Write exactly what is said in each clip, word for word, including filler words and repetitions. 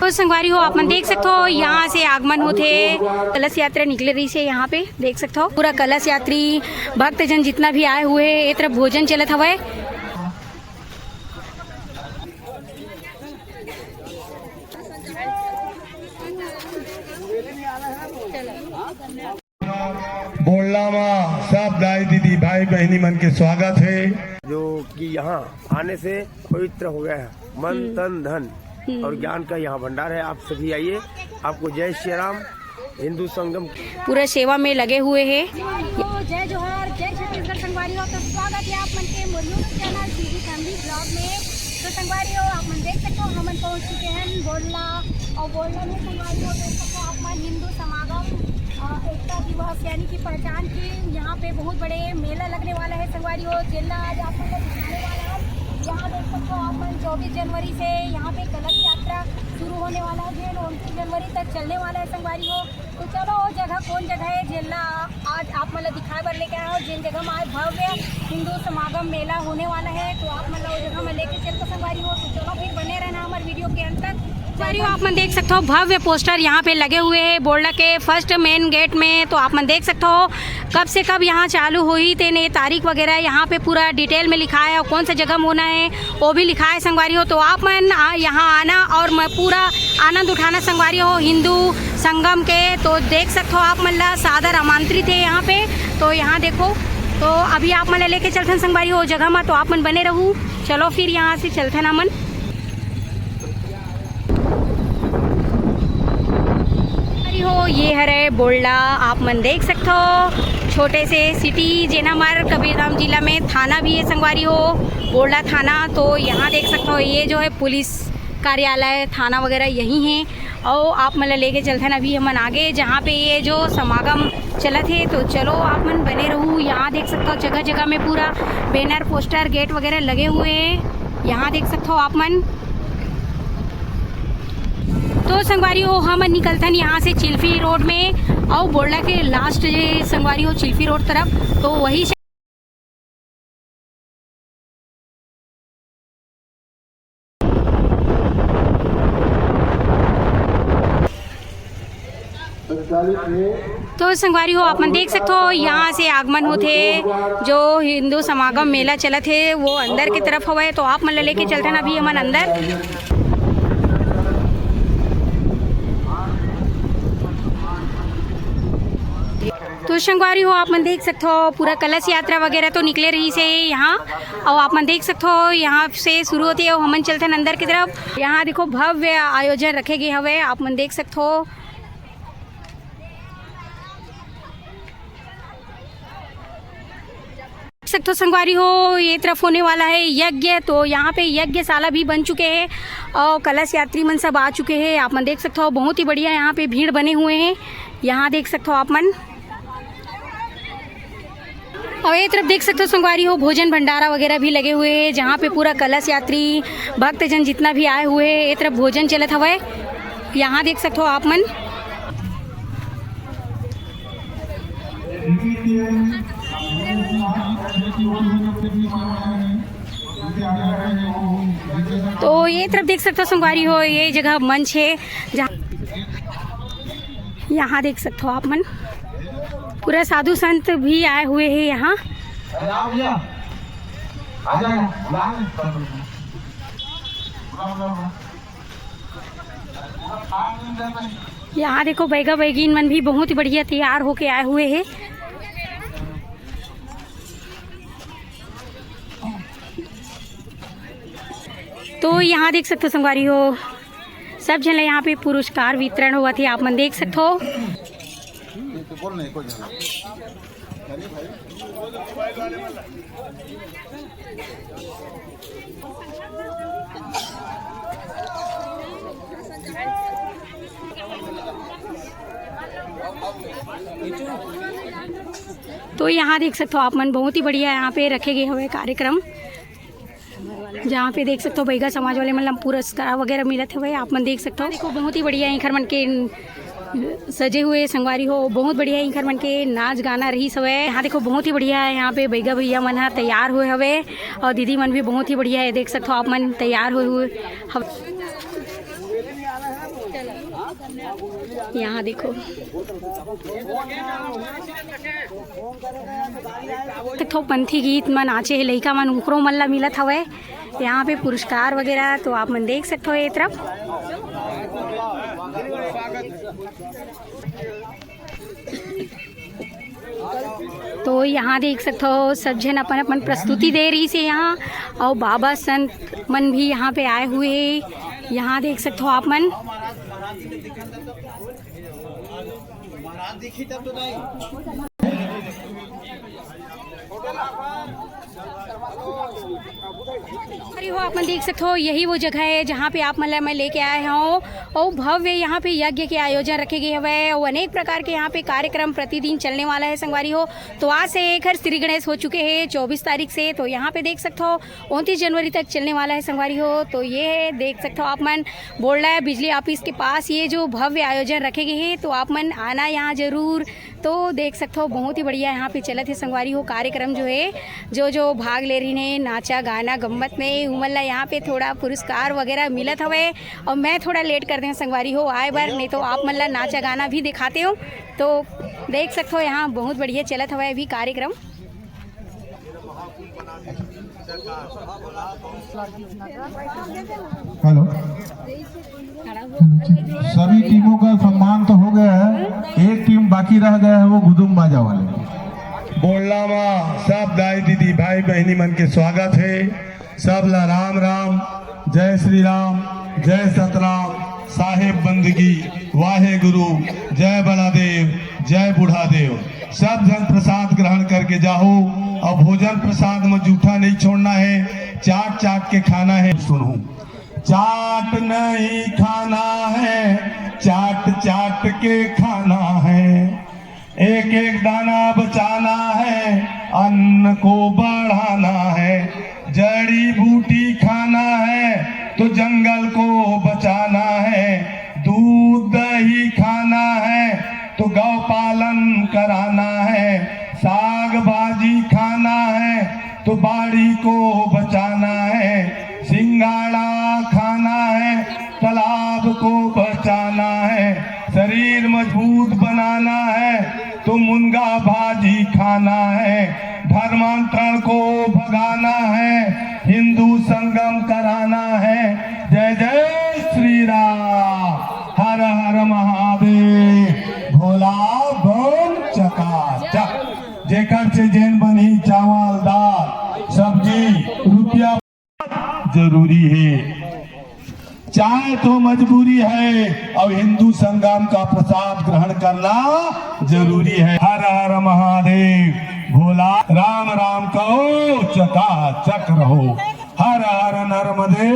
तो संगवारी हो, आप मन देख सकथो, यहाँ से आगमन होथे, कलश यात्रा निकले रहिसे। यहाँ पे देख सकथो, पूरा कलश यात्री भक्तजन जितना भी आए हुए हे, ए तरफ भोजन चलत हवय। बोलना मा सब दाई दीदी भाई बहनी मन के स्वागत है। जो कि यहाँ आने से पवित्र हो गया है मन, हम्म। तन, धन हम्म। और ज्ञान का यहाँ भंडार है। आप सभी आइए, आपको जय श्री राम, हिंदू संगम। पूरा सेवा में लगे हुए हैं। तो जय जोहार, जय छत्तीसगढ़ संगवारी हो। तो स्वागत है आप मन के मोर YouTube channel TV family blog में। तो संगवारी हो, आप मन देख सकते हो, हमन पहुंच चुके हैं बोरला। और बोरला में संगवारी हो, देख सकते हो आप मन, हिंदू समागम, अ, एकता दिवस यानी कि पहचान की यहाँ पे बहुत बड़े मेला लगने वाला है संगवारी हो, जेला आज आप मन को दिखाने वाला है। यहाँ देख सकते हो आप मन, चौबीस जनवरी से यहाँ पे कलश यात्रा शुरू होने वाला है, जो उनतीस जनवरी तक चलने वाला है संगवारी हो। तो चलो, वो जगह कौन जगह है, जेला आज आप मन ला दिखाए बर लेके आए हो, जेन जगह में आज भव्य हिंदू समागम मेला होने वाला है। तो आप मन ला वो जगह में लेके चलते संगवारी हो। तो चलो, फिर बने रहना हमारे वीडियो के अंत तक। संगवारी हो, आप मन देख सकते हो, भव्य पोस्टर यहाँ पे लगे हुए हैं बोरला के फर्स्ट मेन गेट में। तो आप मन देख सकते हो, कब से कब यहाँ चालू हुई, तेने तारीख वगैरह यहाँ पे पूरा डिटेल में लिखा है और कौन सा जगह में होना है, वो भी लिखा है संगवारी हो। तो आप मन आ, यहाँ आना और म-, पूरा आनंद उठाना संगवारी हो हिंदू संगम के। तो देख सकते हो, आप मन ला सादर आमंत्रित है यहाँ पे। तो यहाँ देखो, तो अभी आप मन ला लेके चलथन संगवारी हो जगह मा, तो आप मन बने रहू। चलो फिर यहाँ से चलथन हमन। अरे हो, ये हरे बोरला, आप मन देख सकथो, छोटे से सिटी, जेना हमार कबीरधाम जिला में थाना भी है संगवारी हो, बोरला थाना। तो यहाँ देख सकथो, ये जो है पुलिस कार्यालय, थाना वगैरह यही है। और आप मन ला लेके चलथन अभी हमन आगे, जहाँ पे ये जो समागम चलत हे। तो चलो, आप मन बने रहू। यहाँ देख सकथो, जगह जगह में पूरा बैनर, पोस्टर, गेट वगैरह लगे हुए हैं। यहाँ देख सकथो आप मन। तो संगवारी हो, हमन निकलथन यहाँ से चिल्फी रोड में, और बोरला के लास्ट जे संगवारी हो चिल्फी रोड तरफ, तो वही से तो संगवारी हो, आप मन देख सकथो, यहाँ से आगमन होथे, जो हिंदू समागम मेला चलत हे, वो अंदर के तरफ हवय। तो आप मन ला लेके चलथन अभी हमन अंदर। तो संगवारी हो, आप मन देख सकथो, पूरा कलश यात्रा वगैरह तो निकले रहिसे यहाँ, और आप मन देख सकथो, यहाँ से शुरू होथे, और हमन चलथन अंदर की तरफ। यहाँ देखो, भव्य आयोजन रखे गए हवे, आप मन देख सकथो। देख सकथो संगवारी हो, ये तरफ होने वाला है यज्ञ। तो यहाँ पे यज्ञशाला भी बन चुके हैं और कलश यात्री मन सब आ चुके हैं। आप मन देख सकथो, बहुत ही बढ़िया यहाँ पे भीड़ बने हुए हैं। यहाँ देख सकथो आप मन। और ये तरफ देख सकथो संगवारी हो, भोजन भंडारा वगैरह भी लगे हुए हैं, जहाँ पे पूरा कलश यात्री भक्तजन जितना भी आए हुए हैं, ये तरफ भोजन चलत हवय। यहाँ देख सकथो आप मन। तो ये तरफ देख सकथो संगवारी हो, ये जगह मंच है, जहाँ, यहाँ देख सकथो आप मन, पूरा साधु संत भी आए हुए हैं यहाँ। यहाँ देखो, बैगा बैगीन मन भी बहुत ही बढ़िया तैयार होके आए हुए हैं। तो यहाँ देख सकथो संगवारी हो, सब झन ला यहाँ पे पुरस्कार वितरण होवत हे, आप मन देख सकथो। तो यहाँ देख सकथो आप मन, बहुत ही बढ़िया यहाँ पे रखे गए हवे कार्यक्रम, जहाँ पे देख सकथो बैगा समाज वाले मन ला पुरस्कार वगैरह मिलत हवे। आप मन देख सकथो, देखो बहुत ही बढ़िया इंखर मन के सजे हुए संगवारी हो, बहुत बढ़िया इंखर मन के नाच गाना रहिस हवे। यहाँ देखो बहुत ही बढ़िया है, यहाँ पे बैगा भैया मन ह तैयार हुए हवे और दीदी मन भी बहुत ही बढ़िया है, देख सकथो आप मन तैयार हुए हुए हवे। यहाँ देखो, तो पंथी गीत म नाचे हे लइका मन, उकरो मन ला मिलत हवय यहाँ पे पुरस्कार वगैरह, तो आप मन देख सकते हो ये तरफ। तो यहाँ देख सकते हो, सब झन अपन अपन प्रस्तुति दे रही से यहाँ, और बाबा संत मन भी यहाँ पे आए हुए हैं। यहाँ देख सकते हो आप मन। अरे हो, आप मन देख सकते हो, यही वो जगह है जहाँ पे आप मन ला मैं लेके आए हूँ। और भव्य यहाँ पे यज्ञ के आयोजन रखे गए हुए हैं और अनेक प्रकार के यहाँ पे कार्यक्रम प्रतिदिन चलने वाला है संगवारी हो। तो आज से एक हर श्री गणेश हो चुके हैं चौबीस तारीख से, तो यहाँ पे देख सकते हो उनतीस जनवरी तक चलने वाला है संगवारी हो। तो ये है, देख सकते हो आप मन, बोल रहा है बिजली ऑफिस के पास ये जो भव्य आयोजन रखे गए हैं, तो आप मन आना यहाँ जरूर। तो देख सकते हो बहुत ही बढ़िया यहाँ पे चलत है संगवारी हो कार्यक्रम जो है, जो जो भाग ले रही ने नाचा गाना गम्मत में, उमन ला यहाँ पे थोड़ा पुरस्कार वगैरह मिलत हवे। और मैं थोड़ा लेट कर दें संगवारी हो आए बर, नहीं तो आप मन ला नाचा गाना भी दिखाते हो। तो देख सकते हो यहाँ बहुत बढ़िया चलत हवे अभी कार्यक्रम। हेलो। सभी टीमों का सम्मान तो हो गया है, एक टीम बाकी रह गया है, वो गुदुम बाजा वाले। बोलना मा सब दाई दीदी भाई बहनी मन के स्वागत है। सब ला राम राम, जय श्री राम, जय सतराम, साहेब बंदगी, वाहे गुरु, जय बड़ा देव, जय बूढ़ा देव। सब जन प्रसाद ग्रहण करके जाओ और भोजन प्रसाद में जूठा नहीं छोड़ना है, चाट चाट के खाना है। सुनो, चाट नहीं खाना है, चाट चाट के खाना है। एक एक दाना बचाना है, अन्न को बढ़ाना है। जड़ी बूटी खाना है तो जंगल को बचाना है। दूध दही खाना है तो गौ पालन कराना है। साग भाजी खाना है तो बाड़ी को बचाना है। सिंगाड़ा खाना है, तालाब को बचाना है। शरीर मजबूत बनाना है तो मुनगा भाजी खाना है। धर्मांतरण को भगाना है, हिंदू संगम कराना है। जय जय श्री राम, हर हर महादेव, भोला बम चकाचक। जेकर से जेन बनी चावल दाल सब्जी रुपया जरूरी है, चाय तो मजबूरी है और हिंदू संगम का प्रसाद ग्रहण करना जरूरी है। हर हर महादेव, भोला राम राम कहो, चकाचक रहो। हर हर नर्मदे,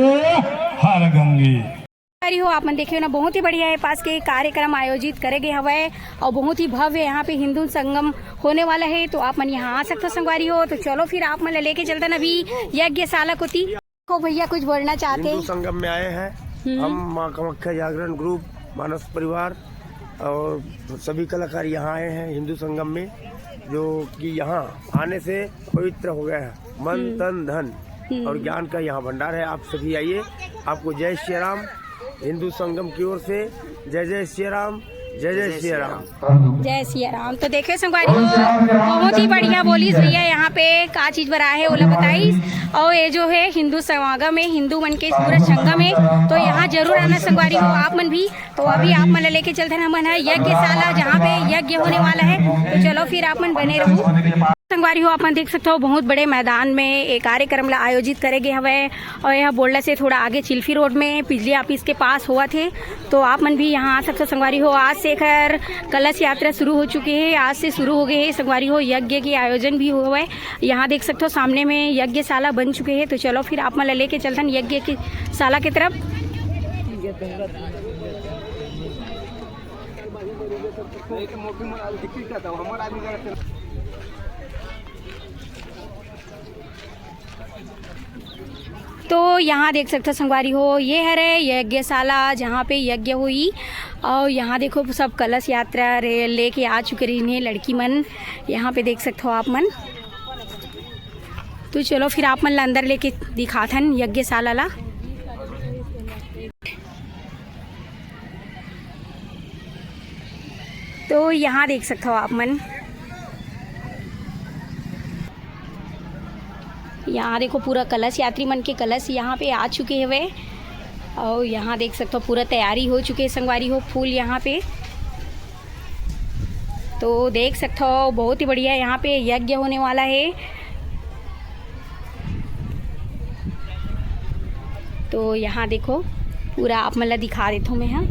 हर गंगे। संगवारी हो, आप मन देखे हो ना, बहुत ही बढ़िया ये पास के कार्यक्रम आयोजित करे गए हवय और बहुत ही भव्य यहाँ पे हिंदू संगम होने वाला है। तो आप मन यहाँ आ सकते हो संगवारी हो। तो चलो फिर आप मन लेके चलते ना अभी यज्ञशाला कोती। हो भैया, कुछ बोलना चाहते हिंदू हैं? संगम में आए हैं हम्म। हम माँ कामाख्या जागरण ग्रुप, मानस परिवार और सभी कलाकार यहाँ आए हैं हिंदू संगम में, जो कि यहाँ आने से पवित्र हो गया है मन, हम्म। तन, धन हम्म। और ज्ञान का यहाँ भंडार है। आप सभी आइए, आपको जय श्री राम, हिंदू संगम की ओर से जय जय श्री राम, जय जय श्री राम। जय सिया राम। तो देखे संगवारी हो, बहुत ही बढ़िया बोलिस भैया, यहाँ पे का चीज बर आए हे ओला बताइस। और ये जो है हिंदू समागम है, हिंदू मन के पूरा संगम है, तो यहाँ जरूर आना संगवारी हो आप मन भी। तो अभी आप मन ला लेके चलते हैं हमन ह यज्ञशाला, जहाँ पे यज्ञ होने वाला है। तो चलो फिर आप मन बने रहो। संगवारी हो, आप मन देख सकते हो बहुत बड़े मैदान में एक कार्यक्रम ला आयोजित करे गए हवय और यह बोलडा से थोड़ा आगे चिल्फी रोड में बिजली ऑफिस के पास होवत हे। तो आप मन भी यहाँ आ सकते हो संगवारी हो। आज से एकर कलश यात्रा शुरू हो चुके हे, आज से शुरू हो गए हे संगवारी हो। यज्ञ के आयोजन भी होवय, यहाँ देख सकते हो सामने में यज्ञशाला बन चुके हे। तो चलो फिर आप मन ला लेके चलथन यज्ञ की शाला की तरफ। तो यहाँ देख सकते हो संगवारी हो, ये हरे यज्ञशाला, जहाँ पे यज्ञ हुई। और यहाँ देखो सब कलश यात्रा रे लेके आ चुके रहिन हे लड़की मन, यहाँ पे देख सकते हो आप मन। तो चलो फिर आप मन ला अंदर लेके दिखाथन यज्ञशाला ला। तो यहाँ देख सकथो आप मन, यहाँ देखो पूरा कलश यात्री मन के कलश यहाँ पे आ चुके हवे। और यहाँ देख सकथो पूरा तैयारी हो चुके हे संगवारी हो, फूल यहाँ पे। तो देख सकथो बहुत ही बढ़िया यहाँ पे यज्ञ होने वाला है। तो यहाँ देखो पूरा आप मन ला दिखा देथो मैं, हाँ।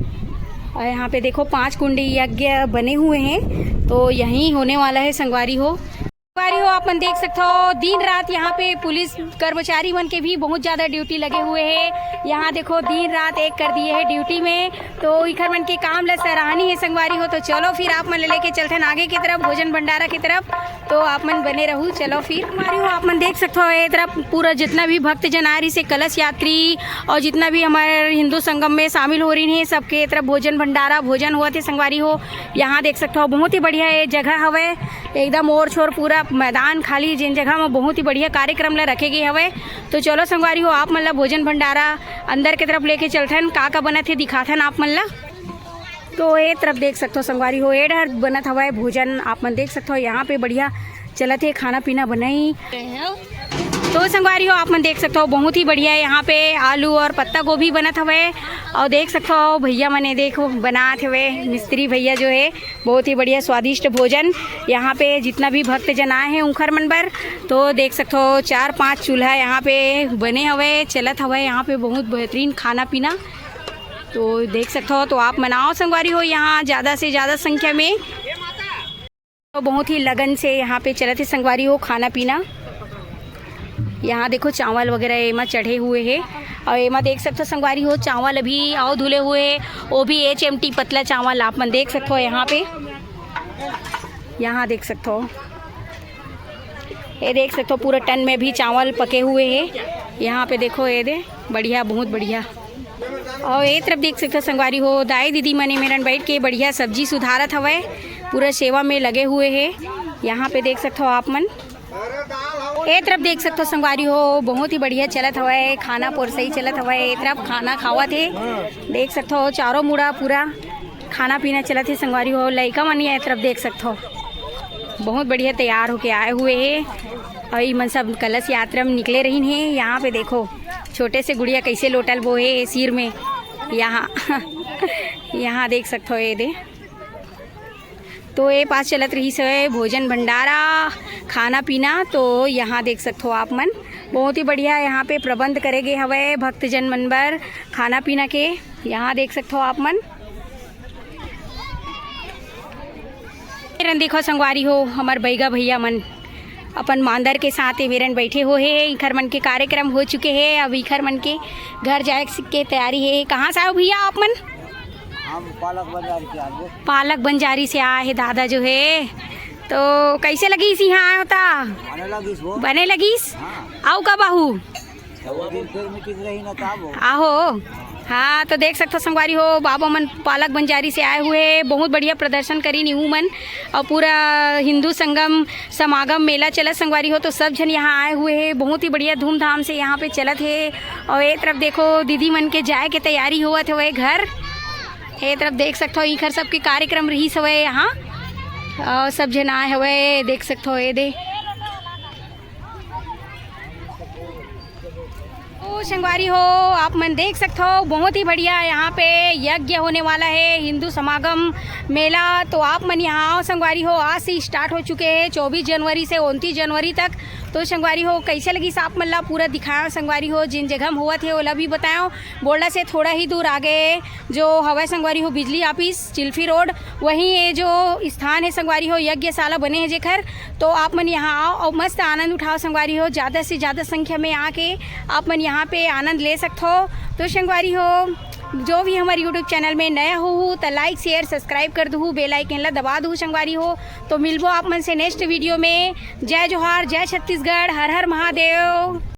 और यहाँ पे देखो पांच कुंडी यज्ञ बने हुए हैं, तो यही होने वाला है संगवारी हो। संगवारी हो, आप मन देख सकथो दिन रात यहाँ पे पुलिस कर्मचारी मन के भी बहुत ज्यादा ड्यूटी लगे हुए है। यहाँ देखो दिन रात एक कर दिए है ड्यूटी में, तो इखर मन के काम ला सराहनीय है संगवारी हो। तो चलो फिर आप मन ले लेके चलथन आगे की तरफ भोजन भंडारा की तरफ। तो आप मन बने रहू। चलो फिर संगवारी हो, आप मन देख सकथो ये तरफ पूरा जितना भी भक्तजन आ रही से कलश यात्री और जितना भी हमारे हिंदू संगम में शामिल हो रही है, सबके तरफ भोजन भंडारा भोजन हुआ थे संगवारी हो। यहाँ देख सकथो बहुत ही बढ़िया ये जगह हवे, एकदम ओर छोर पूरा मैदान खाली, जिन जगह में बहुत ही बढ़िया कार्यक्रम ला रखे गए हवे। तो चलो संगवारी हो, आप मन ला भोजन भंडारा अंदर के तरफ लेके चलथन, का का बनत हे दिखाथन आप मन ला। तो ए तरफ देख सकथो संगवारी हो, ए डहर बनत हवय भोजन। आप मन देख सकथो यहाँ पे बढ़िया चलत हे खाना पीना बनई। तो संगवारी हो, आप मन देख सकथो बहुत ही बढ़िया यहाँ पे आलू और पत्ता गोभी बनत हवय। और देख सकथो भैया मने देखो बनात हवे, मिस्त्री भैया जो है बहुत ही बढ़िया स्वादिष्ट भोजन। यहाँ पे जितना भी भक्तजन आए हैं उनखर मन बर, तो देख सकथो चार पांच चूल्हा यहाँ पे बने हवय, चलत हवय यहाँ पे बहुत बेहतरीन खाना पीना। तो देख सकथो, तो आप मन आओ संगवारी हो यहाँ ज्यादा से ज्यादा संख्या में। तो बहुत ही लगन से यहाँ पे चलत हे संगवारी हो खाना पीना। यहाँ देखो चावल वगैरह एमा चढ़े हुए हे और एमा देख सकथो संगवारी हो चावल अभी आओ धुले हुए हे, वो भी एच एम टी पतला चावल आप मन देख सकथो यहाँ पे। यहाँ देख सकथो, ये देख सकथो पूरा टन में भी चावल पके हुए हे। यहाँ पे देखो ये दे बढ़िया, बहुत बढ़िया। और ये तरफ देख सकथो संगवारी हो दाई दीदी मने मेरन बैठ के बढ़िया सब्जी सुधारत हवय, पूरा सेवा में लगे हुए हे। यहाँ पे देख सकथो आप मन, ए तरफ देख सकथो संगवारी हो बहुत ही बढ़िया चलत हवय, खाना पोरसई चलत हवय। ए तरफ खाना खावत हे, देख सकथो चारों मुड़ा पूरा खाना पीना चलत हे संगवारी हो। लइका मन ए तरफ देख सकथो बहुत बढ़िया तैयार होके आए हुए हे। और ई मन सब कलश यात्रा में निकले रहिन हे। यहाँ पे देखो छोटे से गुड़िया कैसे लोटा ल बोहे सिर में। यहाँ यहाँ देख सकथो ये दे। तो ये पास चलत रहिस हे भोजन भंडारा, खाना पीना। तो यहाँ देख सकथो आप मन, बहुत ही बढ़िया यहाँ पे प्रबंध करे गे हवय भक्तजन मन बर खाना पीना के। यहाँ देख सकथो आप मन, मेरन देखो संगवारी हो, हमर बैगा भैया मन अपन मांदर के साथ ए मेरन बैठे हो हे। इखर मन के कार्यक्रम हो चुके हे, अब इखर मन के घर जाए के तैयारी हे। कहाँ से आओ भैया आप मन? हम पालक बंजारी के आदमी। पालक बंजारी से आए हे दादा जो हे। तो कैसे लगिस यहाँ आए हो ता? बने लगिस वो। बने लगिस? हाँ। आओ कब आहू? तो वो दिन फिर मीटिंग रही ना, तब हो। आहो। हाँ, तो देख सकथो संगवारी हो, बाबा मन पालक बंजारी से आए हुए हे, बहुत बढ़िया प्रदर्शन करिन इहू मन। और पूरा हिंदू संगम समागम मेला चलत संगवारी हो, तो सब झन यहाँ आए हुए हे, बहुत ही बढ़िया धूमधाम से यहाँ पे चलत हे। और ये तरफ देखो दीदी मन के जाए के तैयारी होवत हवे घर। ये तरफ देख सकथो इखर सबके कार्यक्रम रहिस हवे यहाँ, और सब झन आए हवे, देख सकथो ये दे। ओ संगवारी हो, आप मन देख सकथो बहुत ही बढ़िया यहाँ पे यज्ञ होने वाला है, हिंदू समागम मेला। तो आप मन यहाँ आओ संगवारी हो, आज से स्टार्ट हो चुके हैं चौबीस जनवरी से उनतीस जनवरी तक। तो संगवारी हो, कैसे लगिस आप मन ला पूरा दिखाया संगवारी हो, जिन जगह में होवत हे ओला भी बताओ। बोलडा से थोड़ा ही दूर आगे जो हवय संगवारी हो बिजली ऑफिस चिल्फी रोड, वहीं ये जो स्थान है संगवारी हो यज्ञशाला बने हैं जेखर, तो आप मन यहाँ आओ और मस्त आनंद उठाओ संगवारी हो। ज़्यादा से ज़्यादा संख्या में आके आप मन यहाँ पे आनंद ले सकथो। तो संगवारी हो, जो भी हमारे यूट्यूब चैनल में नया हो, हो तो लाइक शेयर सब्सक्राइब कर दू, बेल आइकन ला दबा दू संगवारी हो। तो मिलबो आप मन से नेक्स्ट वीडियो में। जय जोहार, जय छत्तीसगढ़, हर हर महादेव।